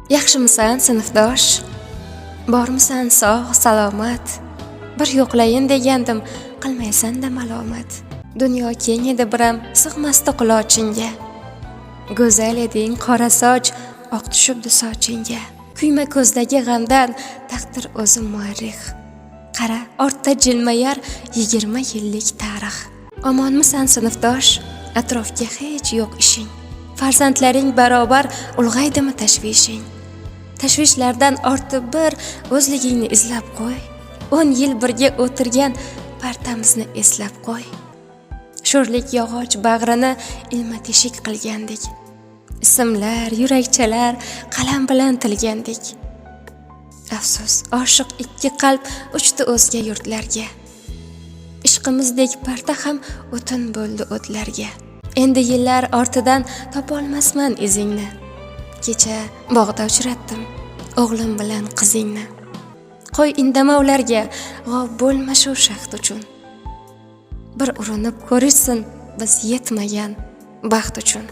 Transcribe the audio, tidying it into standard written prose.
Yaxshimisan, sinfdosh? Bormisan sog', salomat? Bir yo'qlayin degandim, qilmaysan-da malomat. Dunyo keng edi biram, sig'masdi qulochingga. Go'zal eding, qora soch, oq tushibdi sochingga. Kuyma ko'zdagi g'amdan taqdir o'zi muarrix. Qara, ortda jilmayar 20 yillik tarix. Omonmisan, sinfdosh? Atrofga hech yo'q ishing. Farzandlaring barobar ulg'aydimi tashvishing? Tashvishlardan ortib bir o'zligingni izlab qo'y. 10 yil birga o'tirgan partamizni eslab qo'y. Sho'rlik yog'och bag'rini ilma teshik qilgandik. Ismlar, yurakchalar qalam bilan tilgandik. Afsus, oshiq ikki qalb uchdi o'zga yurtlarga. Ishqimizdek parta ham o'tin bo'ldi o'tlarga. Endi yillar ortidan topolmasman izingni. Kecha bog'da uchratdim o'g'lim bilan qizingni. Qo'y, indama ularga, g'ob bo'lma shu shaxt uchun. Bir urinib ko'rishsin biz yetmagan baxt uchun.